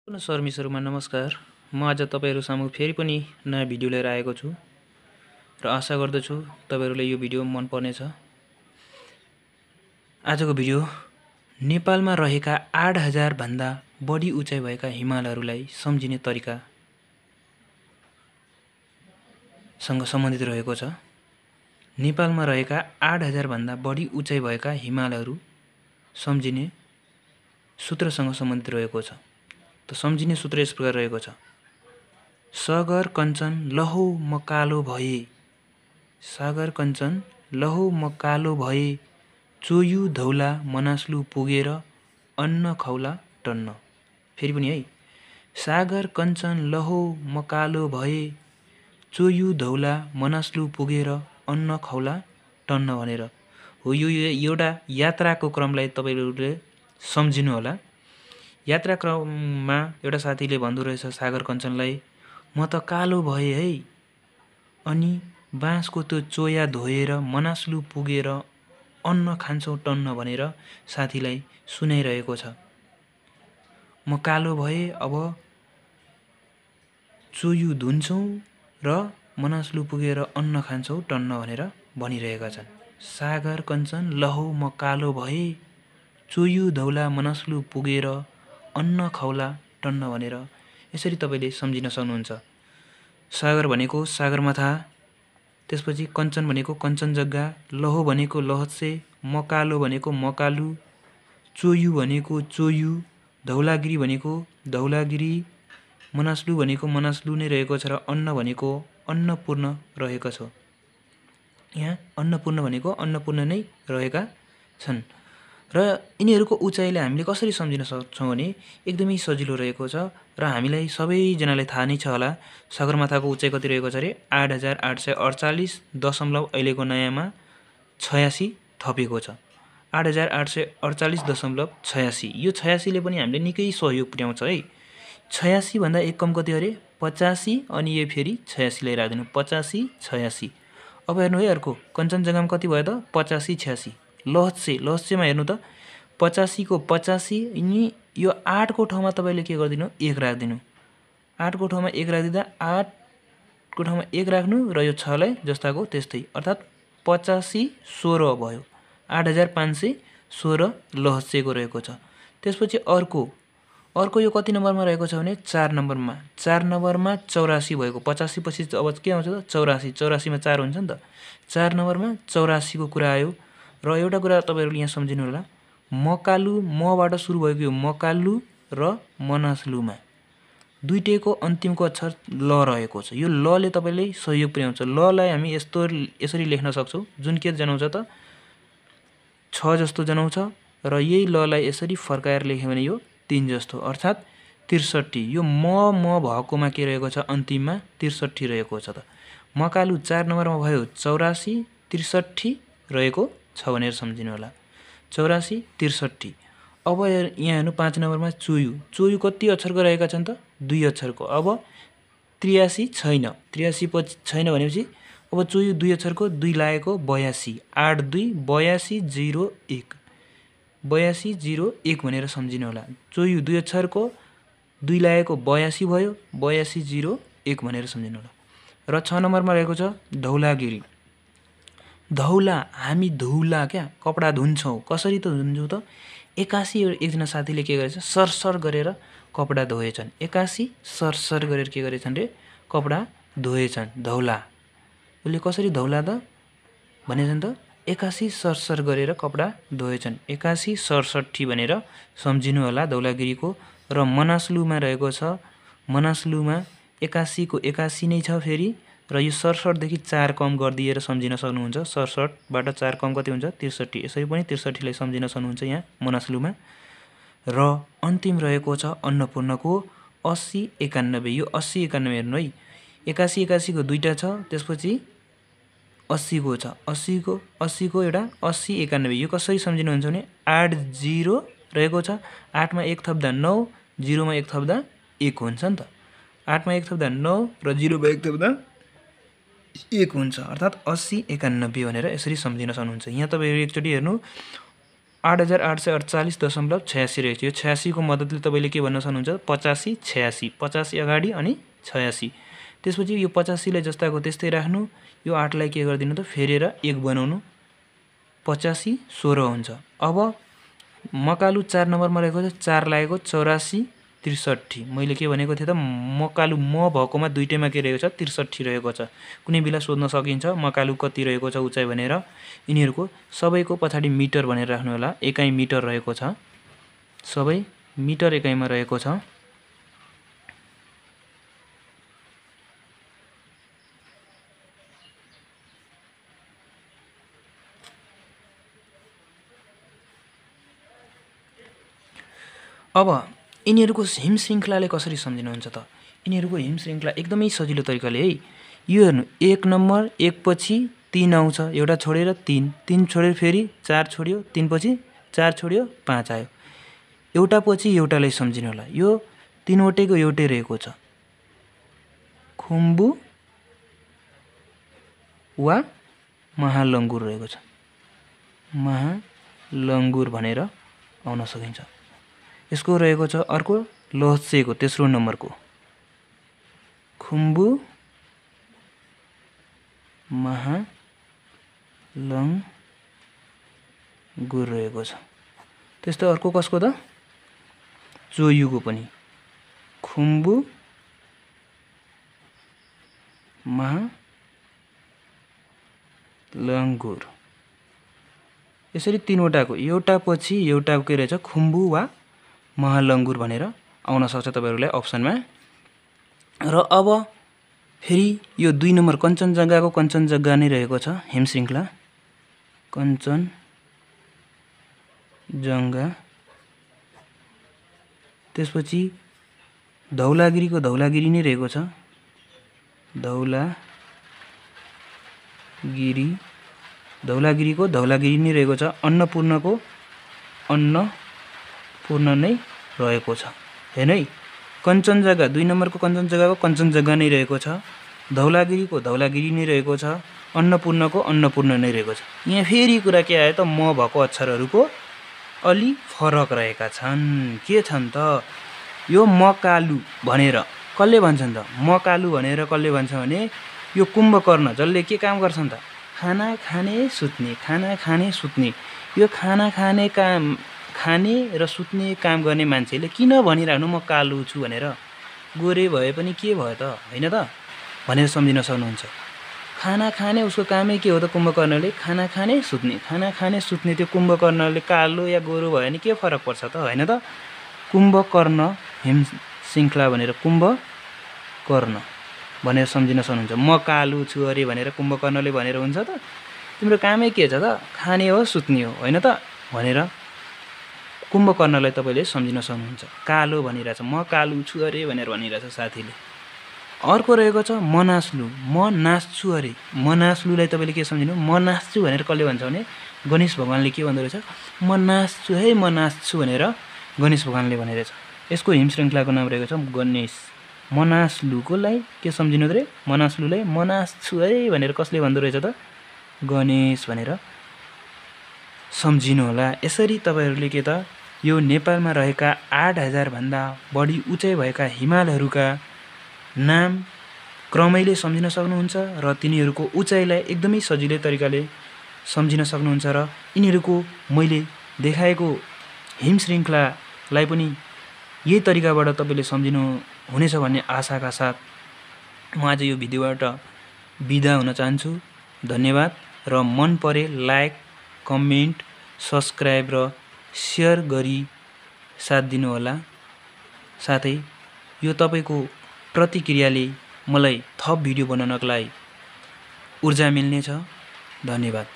पुनः शर्मिसहरुमा नमस्कार। म आज तपाईहरु सामु फेरि पनि नयाँ भिडियो लिएर आएको छु र आशा गर्दछु तपाईहरुले यो भिडियो मन पर्नेछ। आजको भिडियो नेपालमा रहेका 8000 भन्दा बढी उचाइ भएका हिमालहरूलाई सम्झिने तरिका सँग सम्बन्धित रहेको छ। नेपालमा रहेका 8000 भन्दा बढी उचाइ भएका हिमालहरू सम्झिने सूत्रसँग सम्बन्धित रहेको छ। त सम्झिने सूत्र यस प्रकार रहेको छ। सागर कञ्चन लहौ म कालो भए, सागर कञ्चन लहौ म कालो भए, चोयु धौला मनास्लु पुगेर अन्न खौला टन्न। फेरि पनि है, सागर कञ्चन लहौ म कालो भए, चोयु धौला मनास्लु पुगेर अन्न खौला टन्न भनेर हो। यो एउटा यात्राको क्रमलाई तपाईहरुले सम्झिनु होला। यात्रा क्रममा एउटा साथीले भन्दो रहेछ सागर कञ्चनलाई, म त कालो भए है, अनि बाँसको त्यो चोया धोएर मनास्लु पुगेर अन्न खान्छौ टन्न भनेर साथीलाई सुनाइरहेको छ। म कालो भए, अब चोयु धुन्छौ र मनास्लु पुगेर अन्न खान्छौ टन्न भनेर भनिरहेका छन्। सागर कञ्चन लहौ म कालो भए, चोयु धौला मनास्लु पुगेर अन्न खौला टन्न भनेर यसरी तपाईले सम्झिन सक्नुहुन्छ। सागर भनेको सागरमाथा, त्यसपछि कञ्चन भनेको कञ्चनजङ्घा, लहौ भनेको लहत्से, मकालो भनेको मकालु, चोयु भनेको चोयु, धौलागिरी भनेको धौलागिरी, मनास्लु भनेको मनास्लु नै रहेको छ र अन्न भनेको अन्नपूर्ण रहेको छ। यहाँ अन्नपूर्ण भनेको अन्नपूर्ण नै रहेका छन्। र यिनीहरूको उचाइले हामीले कसरी सम्झिन सक्छौँ भने एकदमै सजिलो रहेको छ र हामीलाई सबैजनालाई थाहा नै छ होला। सगरमाथाको उचाइ कति रहेको छ अरे 8848 अहिलेको नयाँमा 86 थपेको छ। 8848.86। यो 86 ले पनि हामीले निकै सहयोग पुर्याउँछ है। 86 भन्दा एक कम कति अरे 85, अनि यो फेरि 86 लाई राख्दिनु, 85 86। अब हेर्नु है, अर्को कञ्चनजङ्घामा कति भयो त 85 86। लहत्सेमा हेर्नु त 85 को 85, अनि यो 8 को ठाउँमा तपाईले के गर्दिनु 1 राख्दिनु। 8 को ठाउँमा 1 राख्दिँदा 8 को ठाउँमा 1 राख्नु र यो 6 लाई जस्ताको त्यस्तै, अर्थात् 85 16 भयो। 8516 लहत्सेको रहेको छ। त्यसपछि अर्को यो कति नम्बरमा रहेको छ भने 4 नम्बरमा। 4 नम्बरमा 84 भएको। 85 पछि अब के आउँछ त 84। 84 मा 4 हुन्छ नि त। 4 नम्बरमा 84 को कुरा आयो। र एउटा कुरा तपाईहरुले यहाँ सम्झिनु होला, मकालु मबाट सुरु भएको यो मकालु र मनास्लुमा दुईटैको अन्तिमको अक्षर ल रहेको छ। यो ल ले तपाईले सहयोग पुर्याउँछ। ल लाई हामी यसरी लेख्न सक्छौं, जुन के जनाउँछ त 6 जस्तो जनाउँछ, र यही ल लाई यसरी फर्काएर लेख्यो भने यो 3 जस्तो, अर्थात् 63। यो म भएकोमा के रहेको छ अन्तिममा 63 रहेको छ त। मकालु 4 नम्बरमा भयो 84, 63 रहेको छ भनेर सम्झिनु होला। 84 63। अब यहाँ हेर्नु 5 नम्बरमा चोयु कति अक्षरको रहेका छन् त 2 अक्षरको। अब 83 छैन। 83 पछि छैन भनेपछि अब चोयु 2 अक्षरको 2 लागेको 82, 82 82 01, 82 01 भनेर सम्झिनु होला। चोयु 2 अक्षरको 2 लागेको 82 भयो, 82 01 भनेर सम्झिनु होला। र 6 नम्बरमा रहेको छ धौलागिरी। धौला, हामी धौला क्या कपडा धुन्छौं। कसरी त धुन्छौं त 81 एकजना साथीले के गरेछ सरसर गरेर कपडा धोएछन्। 81 सरसर गरेर के गरेछन् रे कपडा धोएछन्। धौला उले कसरी धौला त भनेछन् त 81 सरसर गरेर कपडा धोएछन्। 81 67 भनेर सम्झिनु होला धौलागिरीको। र मनास्लुमा रहेको छ, मनास्लुमा 81 को 81 नै छ फेरि, र यो 67 देखि 4 कम गरिदिएर सम्झिन सक्नुहुन्छ। 67 बाट 4 कम कति हुन्छ 63। यसरी पनि 63 लाई सम्झिन सक्नुहुन्छ यहाँ मनास्लुमा। र अन्तिम रहेको छ अन्नपूर्णको 80 91। यो 80 91 हेर्नु है, 81 81 को दुईटा छ, त्यसपछि 80 को छ। 80 को एउटा 80 91। यो कसरी सम्झिनुहुन्छ भने 8 0 रहेको छ, 8 मा 1 थप्दा 9, 0 मा 1 थप्दा 1 हुन्छ नि त। 8 मा 1 थप्दा 9 र 0 मा 1 थप्दा 1 हुन्छ, अर्थात् 80 91 भनेर यसरी सम्झिन सक्नुहुन्छ। यहाँ तपाईहरु एकचोटी हेर्नु 8848.86 रहेछ। यो 86 को मद्दतले तपाईले के भन्न सक्नुहुन्छ 85 86 85 अगाडि अनि 86। त्यसपछि यो 85 लाई जस्ताको त्यस्तै राख्नु, यो 8 लाई के गर्दिनु त फेरेर 1 बनाउनु, 85 16 हुन्छ। अब मकालु 4 नम्बरमा रहेको छ, 4 लागेको 84 63। मैले के भनेको थिएँ त मकालु म भएकोमा दुईटैमा के रहेको छ 63 रहेको छ। कुनै बेला सोध्न सकिन्छ मकालु कति रहेको छ उचाइ भनेर। यिनीहरुको सबैको पछाडी मिटर भनेर राख्नु होला, एकाइ मिटर रहेको छ, सबै मिटर एकाइमा रहेको छ। अब यिनीहरुको हिम श्रृंखलाले कसरी सम्झिनुहुन्छ त? यिनीहरुको हिम श्रृंखला एकदमै सजिलो तरिकाले है। यो हेर्नु 1 नम्बर 1 पछि 3 आउँछ, एउटा छोडेर 3, 3 छोडेर फेरि 4 छोड्यो, 3 पछि 4 छोड्यो 5 आयो। एउटा पछि एउटालाई सम्झिनु होला। यो तीनवटैको एउटै रहेको छ, खुम्बु वा महालङ्गुर रहेको छ, महालङ्गुर भनेर आउन सकिन्छ। यसको रहेको छ अर्को लोहसेको तेस्रो नम्बरको खुम्बु महालङ्गुर रहेको छ। त्यस्तै अर्को कसको त जोयुको पनि खुम्बु महालङ्गुर। यसरी तीनवटाको एउटा पछि एउटाको के रहेछ खुम्बु वा महालङ्गुर भनेर आउन सक्छ तपाईहरुलाई अप्सनमा। र अब फेरि यो 2 नम्बर कञ्चनजङ्घाको कञ्चनजङ्घा नै रहेको छ हिम श्रृंखला, कञ्चनजङ्घा। त्यसपछि धौलागिरीको धौलागिरी नै रहेको छ, धौलागिरीको धौलागिरी नै रहेको छ। अन्नपूर्णको अन्नपूर्ण नै रहेको छ हैन है। कञ्चनजङ्घा 2 नम्बरको कञ्चनजङ्घाको कञ्चनजङ्घा नै रहेको छ, धौलागिरीको धौलागिरी नै रहेको छ, अन्नपूर्णको अन्नपूर्ण नै रहेको छ। यहाँ फेरि कुरा के आयो त म भएको अक्षरहरूको अलि फरक रहेका छन्। के छन् त? यो मकालु भनेर कसले भन्छन् त? मकालु भनेर कसले भन्छ भने यो कुम्भकर्ण जसले के काम गर्छन् त? खाना खाने सुत्ने, खाना खाने सुत्ने। यो खाना खाने काम, खाने र सुत्ने काम गर्ने मान्छेले किन भनिराख्नु म कालु छु भनेर? गोरे भए पनि के भयो त हैन त भनेर सम्झिन सक्नुहुन्छ। खाना खाने उसको कामै के हो त? कुम्भकर्णले खाना खाने सुत्ने, खाना खाने सुत्ने। त्यो कुम्भकर्णले कालो या गोरो भयो भने के फरक पर्छ त हैन त? कुम्भकर्ण हिम श्रृंखला भनेर कुम्भकर्ण भनेर सम्झिन सक्नुहुन्छ। म कालु छु अरे भनेर कुम्भकर्णले भनेर हुन्छ त? तिम्रो कामै के छ त? खाने हो सुत्ने हो हैन त भनेर कुम्भकर्णलाई तपाईले सम्झिन सक्नुहुन्छ। कालो भनिरहेछ, म कालु छु अरे भनेर भनिरहेछ साथीले। अर्को रहेको छ मनास्लु, म नाच्छु अरे। मनास्लुलाई तपाईले के सम्झिनु? म नाच्छु भनेर कसले भन्छ भने गणेश भगवानले के भन्दो रहेछ? म नाच्छु है, म नाच्छु भनेर गणेश भगवानले भनेरहेछ। यसको हिम श्रृंखलाको नाम रहेको छ गणेश। मनास्लुकोलाई के सम्झिनु रे? मनास्लुलाई म नाच्छु है भनेर कसले भन्दो रहेछ त? गणेश भनेर सम्झिनु होला। यसरी तपाईहरुले के त यो नेपालमा रहेका 8000 भन्दा बढी उचाइ भएका हिमालहरूका नाम क्रमैले सम्झिन सक्नुहुन्छ र तिनीहरूको उचाइलाई एकदमै सजिलै तरिकाले सम्झिन सक्नुहुन्छ। र यिनीहरूको मैले देखाएको हिम श्रृंखलालाई पनि यही तरिकाबाट तपाईले सम्झिनु हुनेछ भन्ने आशाका साथ म आज यो भिडियोबाट बिदा हुन चाहन्छु। धन्यवाद र मन परे लाइक, कमेन्ट, सब्स्क्राइब र शेयर गरी साथ दिनु होला। साथै यो तपाईको प्रतिक्रियाले मलाई थप भिडियो बनाउनका लागि ऊर्जा मिल्नेछ। धन्यवाद।